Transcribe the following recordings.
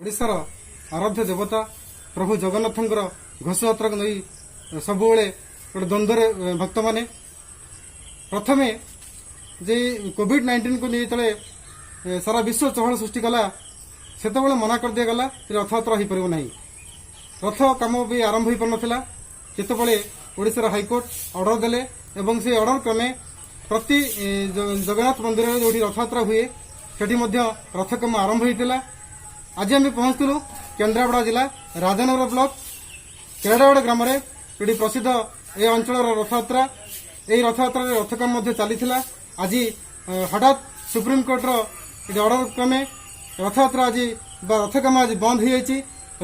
ଓଡ଼ିଶାର ଆରାଧ୍ୟ ଦେବତା ପ୍ରଭୁ ଜଗନ୍ନାଥଙ୍କର ଘୋଷଯାତ୍ରାକୁ ନେଇ ସବୁବେଳେ ଗୋଟେ ଦ୍ୱନ୍ଦ୍ୱରେ ଭକ୍ତମାନେ। ପ୍ରଥମେ ଯେ କୋଭିଡ-19କୁ ନେଇ ଯେତେବେଳେ ସାରା ବିଶ୍ୱ ଚହଳ ସୃଷ୍ଟି କଲା, ସେତେବେଳେ ମନା କରିଦିଆଗଲା ଯେ ରଥଯାତ୍ରା ହୋଇପାରିବ ନାହିଁ। ରଥ କାମ ବି ଆରମ୍ଭ ହୋଇପାରୁନଥିଲା। ଯେତେବେଳେ ଓଡ଼ିଶାର ହାଇକୋର୍ଟ ଅର୍ଡର ଦେଲେ ଏବଂ ସେ ଅର୍ଡର କ୍ରମେ ପ୍ରତି ଜଗନ୍ନାଥ ମନ୍ଦିରରେ ଯେଉଁଠି ରଥଯାତ୍ରା ହୁଏ, ସେଠି ମଧ୍ୟ ରଥ କାମ ଆରମ୍ଭ ହୋଇଥିଲା। ଆଜି ଆମେ ପହଞ୍ଚିଥିଲୁ କେନ୍ଦ୍ରାପଡ଼ା ଜିଲ୍ଲା ରାଜନଗର ବ୍ଲକ କେରଡ଼ାଗଡ଼ ଗ୍ରାମରେ, ଯେଉଁଠି ପ୍ରସିଦ୍ଧ ଏ ଅଞ୍ଚଳର ରଥଯାତ୍ରା। ଏହି ରଥଯାତ୍ରାରେ ରଥ କାମ ମଧ୍ୟ ଚାଲିଥିଲା। ଆଜି ହଠାତ୍ ସୁପ୍ରିମକୋର୍ଟର ଏଠି ଅର୍ଡର କ୍ରମେ ରଥଯାତ୍ରା ଆଜି ବା ରଥ କାମ ଆଜି ବନ୍ଦ ହୋଇଯାଇଛି।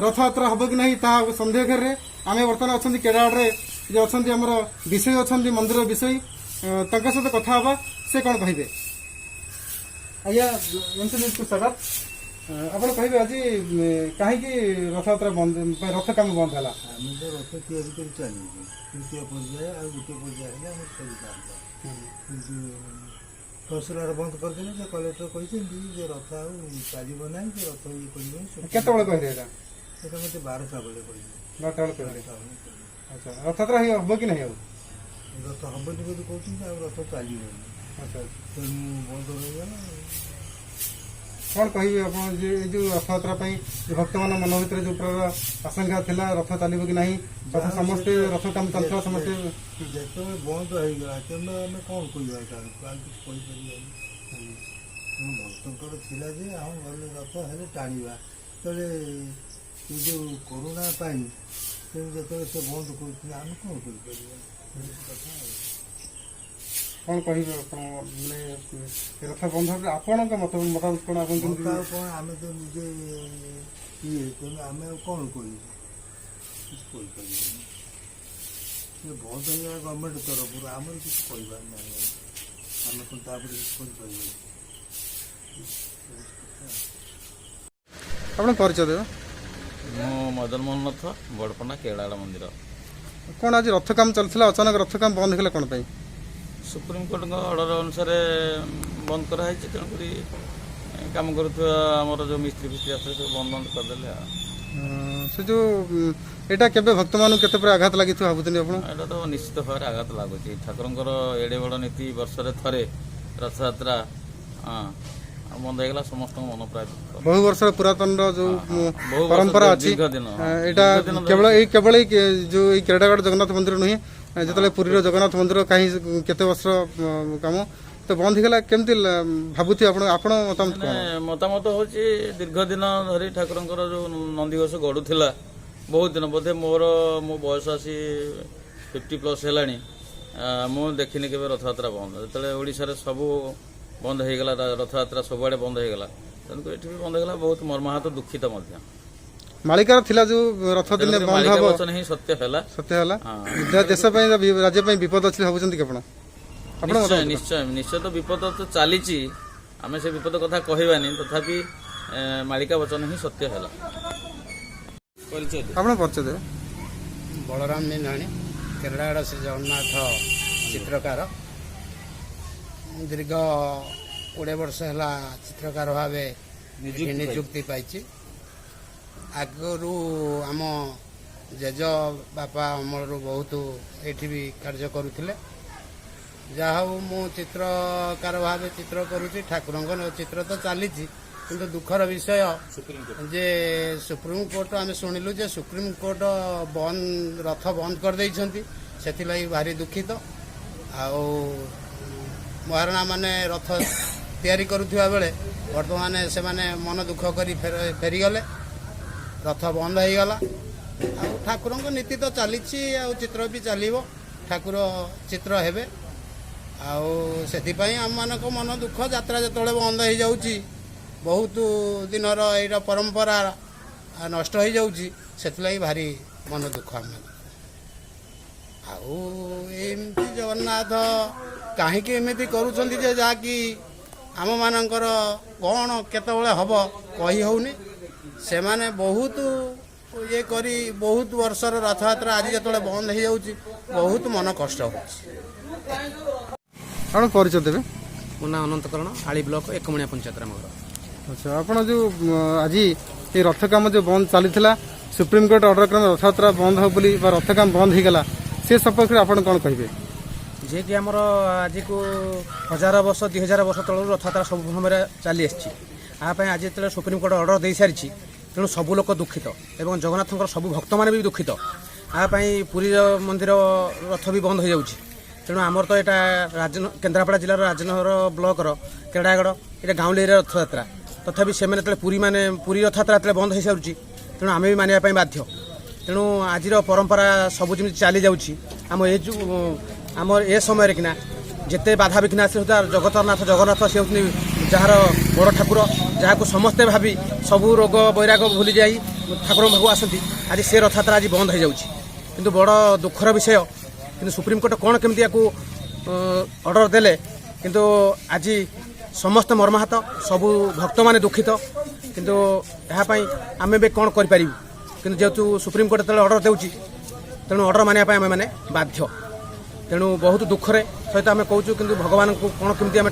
ରଥଯାତ୍ରା ହେବ କି ନାହିଁ, ତାହା ସନ୍ଦେହ ଘେରରେ। ଆମେ ବର୍ତ୍ତମାନ ଅଛନ୍ତି କେରଡ଼ାଗଡ଼ରେ। ଯେ ଅଛନ୍ତି ଆମର ବିଷୋୟୀ ଅଛନ୍ତି, ମନ୍ଦିର ବିଷୋୟୀ, ତାଙ୍କ ସହିତ କଥା ହେବା, ସେ କ'ଣ କହିବେ। ଆଜ୍ଞା, ଏମସି ନ୍ୟୁଜକୁ ସ୍ୱାଗତ। ଆପଣ କହିବେ ଆଜି କାହିଁକି ରଥଯାତ୍ରା ବନ୍ଦ ବା ରଥ କାମ ବନ୍ଦ ହେଲା? ଆମେ ତ ରଥ ତିଆରି କରି ଚାଲିଛୁ। ତୃତୀୟ ପର୍ଯ୍ୟାୟ, ଆଉ ଗୋଟିଏ ପର୍ଯ୍ୟାୟ ହେଲେ ଆମର ସରିଥାନ୍ତା। କିନ୍ତୁ ତହସିଲଦାର ବନ୍ଦ କରିଦେଲେ ଯେ କଲେକ୍ଟର କହିଛନ୍ତି ଯେ ରଥ ଆଉ ଚାଲିବ ନାହିଁ, ଯେ ରଥ ଇଏ କରିବେନି। କେତେବେଳେ କହିଲେ ଏଇଟା? ସେଟା ମୋତେ 12ଟା ବେଳେ କହିଲେ। 12ଟା ବେଳେ କହିଲେ? 12ଟା ବେଳେ କହିଲେ। ଆଚ୍ଛା, ରଥଯାତ୍ରା ହେବ କି ନାହିଁ ଆଉ? ରଥ ହବନି ବୋଲି କହୁଛନ୍ତି, ଆଉ ରଥ ଚାଲିବନି। ଆଚ୍ଛା। ତେଣୁ ବନ୍ଦ ରହିଗଲା ଆଉ। କ'ଣ କହିବେ ଆପଣ ଯେ ଏଇ ଯୋଉ ରଥଯାତ୍ରା ପାଇଁ ଯେ ଭକ୍ତମାନଙ୍କ ମନ ଭିତରେ ଯୋଉ ପ୍ରକାର ଆଶଙ୍କା ଥିଲା, ରଥ ଚାଲିବ କି ନାହିଁ, ରଥ ସମସ୍ତେ ରଥ କାମ ଚାଲିଥିଲା ସମସ୍ତେ। ଯେତେବେଳେ ବନ୍ଦ ହେଇଗଲା, ତେଣୁ ଆମେ କ'ଣ କହିବା କାହାକୁ? ଆଉ କିଛି କହିପାରିବାନି। ତେଣୁ ଭକ୍ତଙ୍କର ଥିଲା ଯେ ଆମ ଘରେ ରଥ ହେଲେ ଟାଣିବା। ଯେତେବେଳେ ଏ ଯେଉଁ କରୋନା ପାଇଁ, ତେଣୁ ଯେତେବେଳେ ସେ ବନ୍ଦ କରୁଛନ୍ତି, ଆମେ କ'ଣ କରିପାରିବା? ଏମିତି କଥା ଆଉ। କ'ଣ କହିବେ ଆପଣ? ମାନେ ଏ ରଥ ବନ୍ଦ ହେଲେ ଆପଣଙ୍କ ମତାମତ କ'ଣ ଆପଣ ମତ କେମିତି ଆଉ କ'ଣ? ଆମେ ତ ନିଜେ ଇଏ, ତେଣୁ ଆମେ ଆଉ କ'ଣ କହିବୁ? କିଛି କହିପାରିବୁନି। ସେ ବନ୍ଦ ହେଇଗଲା ଗଭର୍ଣ୍ଣମେଣ୍ଟ ତରଫରୁ, ଆମର କିଛି କହିବାର ନାହିଁ। ଆଉ ଆମେ କ'ଣ ତାପରେ କିଛି କରିପାରିବୁ? ଏମିତି କଥା ଆଉ। ଆପଣ ପରିଚୟ ଦେବେ? ମୁଁ ମଦନ ମୋହନ ରଥ, ବଡ଼ପଣ୍ଡା, କେରଳାଡ଼ ମନ୍ଦିର। କ'ଣ ଆଜି ରଥ କାମ ଚାଲିଥିଲା, ଅଚାନକ ରଥ କାମ ବନ୍ଦ ହେଇଗଲା, କ'ଣ ପାଇଁ? ସୁପ୍ରିମକୋର୍ଟଙ୍କ ଅର୍ଡ଼ର ଅନୁସାରେ ବନ୍ଦ କରାହେଇଛି। ତେଣୁକରି କାମ କରୁଥିବା ଆମର ଯେଉଁ ମିସ୍ତ୍ରୀ ଫିସ୍ତ୍ରୀ ଆସିଥିଲେ, ସବୁ ବନ୍ଦ ବନ୍ଦ କରିଦେଲେ ଆଉ। ସେ ଯୋଉ ଏଇଟା କେବେ ଭକ୍ତମାନଙ୍କୁ କେତେ ପୁରା ଆଘାତ ଲାଗିଥିବ ଭାବୁଛନ୍ତି ଆପଣ? ଏଇଟା ତ ନିଶ୍ଚିତ ଭାବରେ ଆଘାତ ଲାଗୁଛି। ଠାକୁରଙ୍କର ଏଡ଼େ ବଡ଼ ନୀତି, ବର୍ଷରେ ଥରେ ରଥଯାତ୍ରା, ହଁ, ଆଉ ବନ୍ଦ ହେଇଗଲା, ସମସ୍ତଙ୍କ ମନ ପ୍ରାୟ ଦୁଃଖ। ବହୁ ବର୍ଷର ପୁରାତନର ଯୋଉ ବହୁ ବର୍ଷ ପରମ୍ପରା ଅଛି, ଦୀର୍ଘ ଦିନ, ଏଇଟା ଦୀର୍ଘ ଦିନ ଧରି। କେବଳ ଏଇ ଯୋଉ ଏଇ କେରଡ଼ାଗଡ଼ ଜଗନ୍ନାଥ ମନ୍ଦିର ନୁହେଁ, ଯେତେବେଳେ ପୁରୀର ଜଗନ୍ନାଥ ମନ୍ଦିର କାହିଁ କେତେ ବର୍ଷ କାମ ତ ବନ୍ଦ ହେଇଗଲା, କେମିତି ଭାବୁଥିବେ ଆପଣ? ଆପଣ ମତାମତ କଣ? ମାନେ ମତାମତ ହଉଛି, ଦୀର୍ଘ ଦିନ ଧରି ଠାକୁରଙ୍କର ଯୋଉ ନନ୍ଦିଘୋଷ ଗଡୁଥିଲା ବହୁତ ଦିନ, ବୋଧେ ମୋ ବୟସ ଆସି 50+ ହେଲାଣି, ମୁଁ ଦେଖିନି କେବେ ରଥଯାତ୍ରା ବନ୍ଦ। ଯେତେବେଳେ ଓଡ଼ିଶାରେ ସବୁ ବନ୍ଦ ହେଇଗଲା, ରଥଯାତ୍ରା ସବୁଆଡ଼େ ବନ୍ଦ ହେଇଗଲା, ତେଣୁକରି ଏଠି ବି ବନ୍ଦ ହେଇଗଲା। ବହୁତ ମର୍ମାହତ, ଦୁଃଖିତ ମଧ୍ୟ। ମାଳିକାର ଥିଲା ଯୋଉ ରଥ ଦିନେ ତେଣୁକରି ବନ୍ଦ ମାଳିକା ହବ। ବଚନ ହିଁ ସତ୍ୟ ହେଲା। ସତ୍ୟ ହେଲା। ହଁ। ଯାହା ଦେଶ ପାଇଁ ବା ରାଜ୍ୟ ପାଇଁ ବିପଦ ଅଛି ଭାବୁଛନ୍ତି କି ଆପଣ? ଆପଣ ନିଶ୍ଚୟ। ମତାମତ କଣ? ନିଶ୍ଚୟ ନିଶ୍ଚୟ ତ ବିପଦ ତ ଚାଲିଛି। ଆମେ ସେ ବିପଦ କଥା କହିବାନି, ତଥାପି ମାଳିକା ବଚନ ହିଁ ସତ୍ୟ ହେଲା। ପରିଚୟ ଦିଅ। ଆପଣ ପରିଚୟ ଦେବେ? ବଳରାମ ମିନ୍ହାଣୀ, କେରଳାଗଡ଼ ଶ୍ରୀ ଜଗନ୍ନାଥ ଚିତ୍ରକାର। ମୁଁ ଦୀର୍ଘ 20 ବର୍ଷ ହେଲା ଚିତ୍ରକାର ଭାବେ ଏଠି ନିଯୁକ୍ତି ପାଇଛି। ଆଗରୁ ଆମ ଜେଜ ବାପା ଅମଳରୁ ବହୁତ ଏଇଠି ବି କାର୍ଯ୍ୟ କରୁଥିଲେ। ଯାହା ହଉ, ମୁଁ ଚିତ୍ରକାର ଭାବେ ଚିତ୍ର କରୁଛି। ଠାକୁରଙ୍କ ଚିତ୍ର ତ ଚାଲିଛି, କିନ୍ତୁ ଦୁଃଖର ବିଷୟ ଯେ ସୁପ୍ରିମକୋର୍ଟ, ଆମେ ଶୁଣିଲୁ ଯେ ସୁପ୍ରିମକୋର୍ଟ ବନ୍ଦ, ରଥ ବନ୍ଦ କରିଦେଇଛନ୍ତି। ସେଥିଲାଗି ଭାରି ଦୁଃଖିତ। ଆଉ ମହାରଣା ମାନେ ରଥ ତିଆରି କରୁଥିବା ବେଳେ ବର୍ତ୍ତମାନ ସେମାନେ ମନ ଦୁଃଖ କରି ଫେରିଗଲେ। ରଥ ବନ୍ଦ ହେଇଗଲା। ଆଉ ଠାକୁରଙ୍କ ନୀତି ତ ଚାଲିଛି, ଆଉ ଚିତ୍ର ବି ଚାଲିବ, ଠାକୁର ଚିତ୍ର ହେବେ। ଆଉ ସେଥିପାଇଁ ଆମମାନଙ୍କ ମନ ଦୁଃଖ। ଯାତ୍ରା ଯେତେବେଳେ ବନ୍ଦ ହେଇଯାଉଛି, ବହୁତ ଦିନର ଏଇଟା ପରମ୍ପରା ନଷ୍ଟ ହେଇଯାଉଛି। ସେଥିଲାଗି ଭାରି ମନ ଦୁଃଖ ଆମେ। ଆଉ ଏମିତି ଜଗନ୍ନାଥ କାହିଁକି ଏମିତି କରୁଛନ୍ତି ଯେ ଯାହାକି ଆମମାନଙ୍କର କ'ଣ କେତେବେଳେ ହବ କହି ହେଉନି। ସେମାନେ ବହୁତ ଇଏ କରି ବହୁତ ବର୍ଷର ରଥଯାତ୍ରା ଆଜି ଯେତେବେଳେ ବନ୍ଦ ହେଇଯାଉଛି, ବହୁତ ମନ କଷ୍ଟ ହେଉଛି। ଆପଣ ପରିଚୟ ଦେବେ? ମୋ ନାଁ ଅନନ୍ତ କରଣ, ଆଳି ବ୍ଲକ ଏକମଣିଆ ପଞ୍ଚାୟତରେ ଆମ ଘର। ଆଚ୍ଛା, ଆପଣ ଯୋଉ ଆଜି ଏ ରଥ କାମ ଯେଉଁ ବନ୍ଦ ଚାଲିଥିଲା, ସୁପ୍ରିମକୋର୍ଟ ଅର୍ଡର କ୍ରମେ ରଥଯାତ୍ରା ବନ୍ଦ ହେବ ବୋଲି ବା ରଥ କାମ ବନ୍ଦ ହେଇଗଲା, ସେ ସପକ୍ଷରେ ଆପଣ କ'ଣ କହିବେ? ଯିଏକି ଆମର ଆଜିକୁ 1000 ବର୍ଷ, 2000 ବର୍ଷ ତଳରୁ ରଥଯାତ୍ରା ସବୁ ସମୟରେ ଚାଲି ଆସିଛି। ଆ ପାଇଁ ଆଜି ଯେତେବେଳେ ସୁପ୍ରିମକୋର୍ଟ ଅର୍ଡର ଦେଇସାରିଛି, ତେଣୁ ସବୁ ଲୋକ ଦୁଃଖିତ ଏବଂ ଜଗନ୍ନାଥଙ୍କର ସବୁ ଭକ୍ତମାନେ ବି ଦୁଃଖିତ। ଆ ପାଇଁ ପୁରୀର ମନ୍ଦିର ରଥ ବି ବନ୍ଦ ହୋଇଯାଉଛି। ତେଣୁ ଆମର ତ ଏଇଟା କେନ୍ଦ୍ରାପଡ଼ା ଜିଲ୍ଲାର ରାଜନଗର ବ୍ଲକର କେଡ଼ାଗଡ଼, ଏଇଟା ଗାଉଁଲି ଏରିଆ ରଥଯାତ୍ରା। ତଥାପି ସେମାନେ ଯେତେବେଳେ ପୁରୀ ମାନେ ପୁରୀ ରଥଯାତ୍ରା ଯେତେବେଳେ ବନ୍ଦ ହୋଇସାରୁଛି, ତେଣୁ ଆମେ ବି ମାନିବା ପାଇଁ ବାଧ୍ୟ। ତେଣୁ ଆଜିର ପରମ୍ପରା ସବୁ ଯେମିତି ଚାଲି ଯାଉଛି, ଆମ ଏ ଯେଉଁ ଆମର ଏ ସମୟରେ କିନା ଯେତେ ବାଧାବିଘ୍ନ ଆସିଲେ ସୁଦ୍ଧା ଜଗତରନାଥ ଜଗନ୍ନାଥ, ସେ ହେଉଛନ୍ତି ଯାହାର ବଡ଼ ଠାକୁର, ଯାହାକୁ ସମସ୍ତେ ଭାବି ସବୁ ରୋଗ ବୈରାଗ ଭୁଲି ଯାଇ ଠାକୁରଙ୍କ ପାଖକୁ ଆସନ୍ତି। ଆଜି ସେ ରଥଯାତ୍ରା ଆଜି ବନ୍ଦ ହେଇଯାଉଛି, କିନ୍ତୁ ବଡ଼ ଦୁଃଖର ବିଷୟ। କିନ୍ତୁ ସୁପ୍ରିମକୋର୍ଟ କ'ଣ କେମିତି ୟାକୁ ଅର୍ଡ଼ର ଦେଲେ, କିନ୍ତୁ ଆଜି ସମସ୍ତେ ମର୍ମାହତ, ସବୁ ଭକ୍ତମାନେ ଦୁଃଖିତ। କିନ୍ତୁ ଏହା ପାଇଁ ଆମେ ବି କ'ଣ କରିପାରିବୁ? କିନ୍ତୁ ଯେହେତୁ ସୁପ୍ରିମକୋର୍ଟ ଯେତେବେଳେ ଅର୍ଡ଼ର ଦେଉଛି, ତେଣୁ ଅର୍ଡ଼ର ମାନିବା ପାଇଁ ଆମେମାନେ ବାଧ୍ୟ। ତେଣୁ ବହୁତ ଦୁଃଖରେ ସହିତ ଆମେ କହୁଛୁ, କିନ୍ତୁ ଭଗବାନଙ୍କୁ କ'ଣ କେମିତି ଆମେ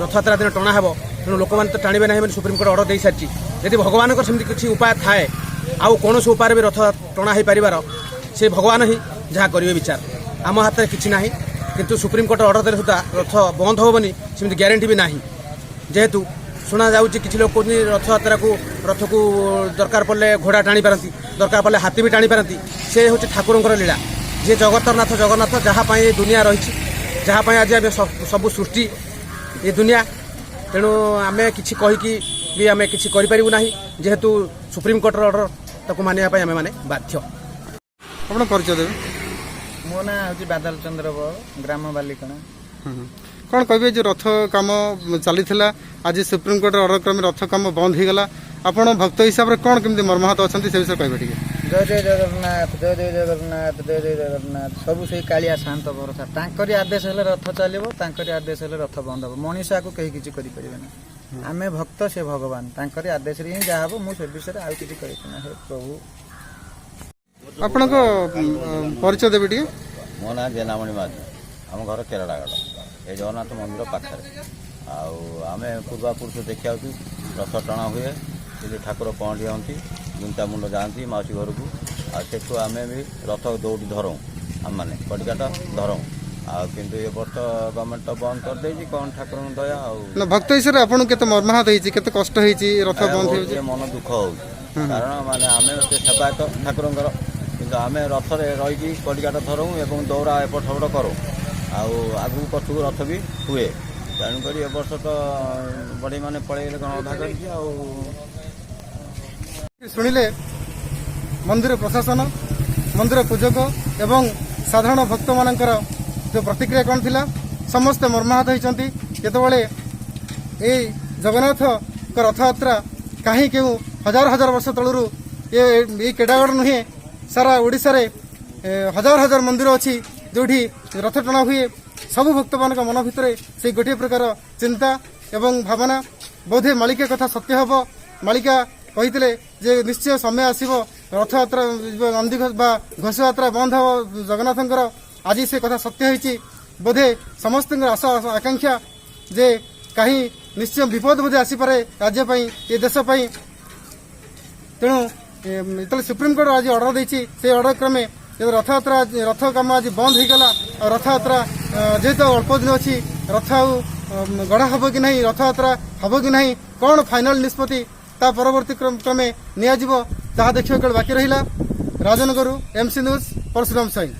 ରଥଯାତ୍ରା ଦିନ ଟଣା ହେବ। ତେଣୁ ଲୋକମାନେ ତ ଟାଣିବେ ନାହିଁ ବୋଲି ସୁପ୍ରିମକୋର୍ଟ ଅର୍ଡ଼ର ଦେଇସାରିଛି। ଯଦି ଭଗବାନଙ୍କର ସେମିତି କିଛି ଉପାୟ ଥାଏ, ଆଉ କୌଣସି ଉପାୟରେ ବି ରଥ ଟଣା ହେଇପାରିବାର, ସେ ଭଗବାନ ହିଁ ଯାହା କରିବେ ବିଚାର, ଆମ ହାତରେ କିଛି ନାହିଁ। କିନ୍ତୁ ସୁପ୍ରିମକୋର୍ଟ ଅର୍ଡ଼ର ଦେଲେ ସୁଦ୍ଧା ରଥ ବନ୍ଦ ହେବନି ସେମିତି ଗ୍ୟାରେଣ୍ଟି ବି ନାହିଁ। ଯେହେତୁ ଶୁଣାଯାଉଛି, କିଛି ଲୋକ କହୁଛନ୍ତି ରଥଯାତ୍ରାକୁ ରଥକୁ ଦରକାର ପଡ଼ିଲେ ଘୋଡ଼ା ଟାଣି ପାରନ୍ତି, ଦରକାର ପଡ଼ିଲେ ହାତୀ ବି ଟାଣି ପାରନ୍ତି। ସେ ହେଉଛି ଠାକୁରଙ୍କର ଲୀଳା, ଯିଏ ଜଗତର ନାଥ ଜଗନ୍ନାଥ, ଯାହା ପାଇଁ ଏ ଦୁନିଆ ରହିଛି, ଯାହା ପାଇଁ ଆଜି ଆମେ ସବୁ ସୃଷ୍ଟି ଏ ଦୁନିଆ। ତେଣୁ ଆମେ କିଛି କହିକି ବି ଆମେ କିଛି କରିପାରିବୁ ନାହିଁ। ଯେହେତୁ ସୁପ୍ରିମକୋର୍ଟର ଅର୍ଡ଼ର, ତାକୁ ମାନିବା ପାଇଁ ଆମେମାନେ ବାଧ୍ୟ। ଆପଣ ପରିଚୟ ଦେବେ? ମୋ ନାଁ ହେଉଛି ବାଦଲ ଚନ୍ଦ୍ର ବଳ, ଗ୍ରାମ ବାଲିକଣା। ହୁଁ। କ'ଣ କହିବେ, ଯେଉଁ ରଥ କାମ ଚାଲିଥିଲା, ଆଜି ସୁପ୍ରିମକୋର୍ଟର ଅର୍ଡର କ୍ରମେ ରଥ କାମ ବନ୍ଦ ହେଇଗଲା, ଆପଣ ଭକ୍ତ ହିସାବରେ କ'ଣ କେମିତି ମର୍ମାହତ ଅଛନ୍ତି, ସେ ବିଷୟରେ କହିବେ ଟିକେ। ଜୟ ଜୟ ଜଗନ୍ନାଥ, ଜୟ ଜୟ ଜଗନ୍ନାଥ, ଜୟ ଜୟ ଜଗନ୍ନାଥ। ସବୁ ସେଇ କାଳିଆ ସାଆନ୍ତ ଭରସା। ତାଙ୍କରି ଆଦେଶ ହେଲେ ରଥ ଚାଲିବ, ତାଙ୍କରି ଆଦେଶ ହେଲେ ରଥ ବନ୍ଦ ହବ। ମଣିଷ ଆକୁ କେହି କିଛି କରିପାରିବେନି। ଆମେ ଭକ୍ତ, ସେ ଭଗବାନ। ତାଙ୍କରି ଆଦେଶରେ ହିଁ ଯାହା ହବ। ମୁଁ ସେ ବିଷୟରେ ଆଉ କିଛି କହିବି ନା। ହେ ପ୍ରଭୁ। ଆପଣଙ୍କ ପରିଚୟ ଦେବେ ଟିକେ? ମୋ ନାଁ ଜେନାମଣି ମାଝୀ। ଆମ ଘର କେରଳାଗଡ଼, ଏ ଜଗନ୍ନାଥ ମନ୍ଦିର ପାଖରେ। ଆଉ ଆମେ ପୂର୍ବାପୁରୁଷ ଦେଖିଆଉଛୁ ରଥ ଟଣା ହୁଏ। ସେଠି ଠାକୁର ପହଣ୍ଡି ହୁଅନ୍ତି, ଗୁଣ୍ଡିଚା ମୁଣ୍ଡ ଯାଆନ୍ତି ମାଉସୀ ଘରକୁ। ଆଉ ସେଠୁ ଆମେ ବି ରଥ ଦଉଡ଼ି ଧରଉଁ, ଆମମାନେ କଡ଼ିକାଟ ଧରଉଁ। ଆଉ କିନ୍ତୁ ଏ ବର୍ଷ ଗଭର୍ଣ୍ଣମେଣ୍ଟ ତ ବନ୍ଦ କରିଦେଇଛି। କ'ଣ ଠାକୁରଙ୍କ ଦୟା ଆଉ। ନା, ଭକ୍ତ ହିସାବରେ ଆପଣଙ୍କୁ କେତେ ମର୍ମାହତ ହେଇଛି, କେତେ କଷ୍ଟ ହେଇଛି ରଥ ବନ୍ଦ ବହୁତ ହେଇଛି? ଟିକେ ମନ ଦୁଃଖ ହେଉଛି, କାରଣ ମାନେ ଆମେ ସେ ସେବାୟତ ଠାକୁରଙ୍କର, କିନ୍ତୁ ଆମେ ରଥରେ ରହିକି କଡ଼ିକାଟ ଧରଉଁ ଏବଂ ଦୌଡ଼ା ଏପଟ ସେପଟ କରୁ, ଆଉ ଆଗକୁ ପଛକୁ ରଥ ବି ହୁଏ। ତେଣୁକରି ଏ ବର୍ଷ ତ ବଢ଼େଇମାନେ ପଳେଇଗଲେ କ'ଣ ଅଧା କରିକି ଆଉ। ଶୁଣିଲେ ମନ୍ଦିର ପ୍ରଶାସନ, ମନ୍ଦିର ପୂଜକ ଏବଂ ସାଧାରଣ ଭକ୍ତମାନଙ୍କର ଯେଉଁ ପ୍ରତିକ୍ରିୟା କ'ଣ ଥିଲା। ସମସ୍ତେ ମର୍ମାହତ ହୋଇଛନ୍ତି। ଯେତେବେଳେ ଏଇ ଜଗନ୍ନାଥଙ୍କ ରଥଯାତ୍ରା କାହିଁ କେଉଁ ହଜାର ହଜାର ବର୍ଷ ତଳରୁ ଏଇ କେଡ଼ାଗଡ଼ ନୁହେଁ, ସାରା ଓଡ଼ିଶାରେ ହଜାର ହଜାର ମନ୍ଦିର ଅଛି ଯେଉଁଠି ରଥ ଟଣା ହୁଏ। ସବୁ ଭକ୍ତମାନଙ୍କ ମନ ଭିତରେ ସେଇ ଗୋଟିଏ ପ୍ରକାର ଚିନ୍ତା ଏବଂ ଭାବନା, ବୋଧେ ମାଳିକା କଥା ସତ୍ୟ ହେବ। ମାଳିକା କହିଥିଲେ ଯେ ନିଶ୍ଚୟ ସମୟ ଆସିବ, ରଥଯାତ୍ରା ନନ୍ଦୀ ବା ଘୋଷଯାତ୍ରା ବନ୍ଦ ହେବ ଜଗନ୍ନାଥଙ୍କର। ଆଜି ସେ କଥା ସତ୍ୟ ହେଇଛି। ବୋଧେ ସମସ୍ତଙ୍କର ଆଶା ଆକାଂକ୍ଷା ଯେ କାହିଁ ନିଶ୍ଚୟ ବିପଦ ବୋଧେ ଆସିପାରେ ରାଜ୍ୟ ପାଇଁ, ଏ ଦେଶ ପାଇଁ। ତେଣୁ ଯେତେବେଳେ ସୁପ୍ରିମକୋର୍ଟ ଆଜି ଅର୍ଡର ଦେଇଛି, ସେଇ ଅର୍ଡର କ୍ରମେ ଯେବେ ରଥଯାତ୍ରା ରଥ କାମ ଆଜି ବନ୍ଦ ହେଇଗଲା, ଆଉ ରଥଯାତ୍ରା ଯେହେତୁ ଆଉ ଅଳ୍ପ ଦିନ ଅଛି, ରଥ ଆଉ ଗଢ଼ା ହେବ କି ନାହିଁ, ରଥଯାତ୍ରା ହେବ କି ନାହିଁ, କ'ଣ ଫାଇନାଲ ନିଷ୍ପତ୍ତି ତା ପରବର୍ତ୍ତୀ କ୍ରମେ ନିଆଯିବ, ତାହା ଦେଖିବାକୁ ବାକି ରହିଲା। ରାଜନଗରରୁ ଏମ୍ସି ନ୍ୟୁଜ୍, ପରଶୁରାମ ସ୍ୱାଇଁ।